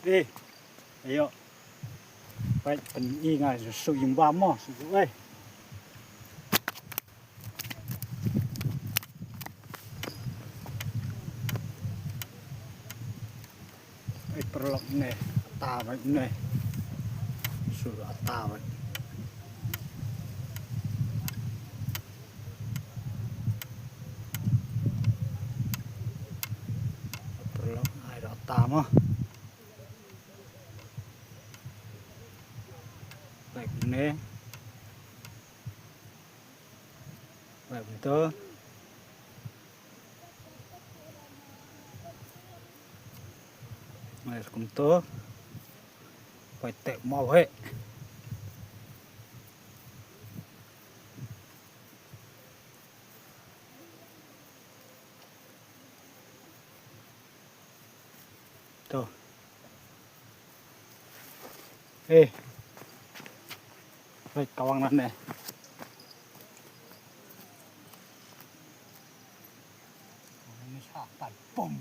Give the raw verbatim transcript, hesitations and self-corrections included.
Eh, ayo. Peit pyn-i nga shu ïing bam mo, shu eh. Ai paralok ne, ata bad ne. Shu ata bad. Paralok ai da ata mo. Bad ne. Bad to. Bad kumto. Bad te mo he. To. Eh. Bad kawang na ne. Ini sa tan pom.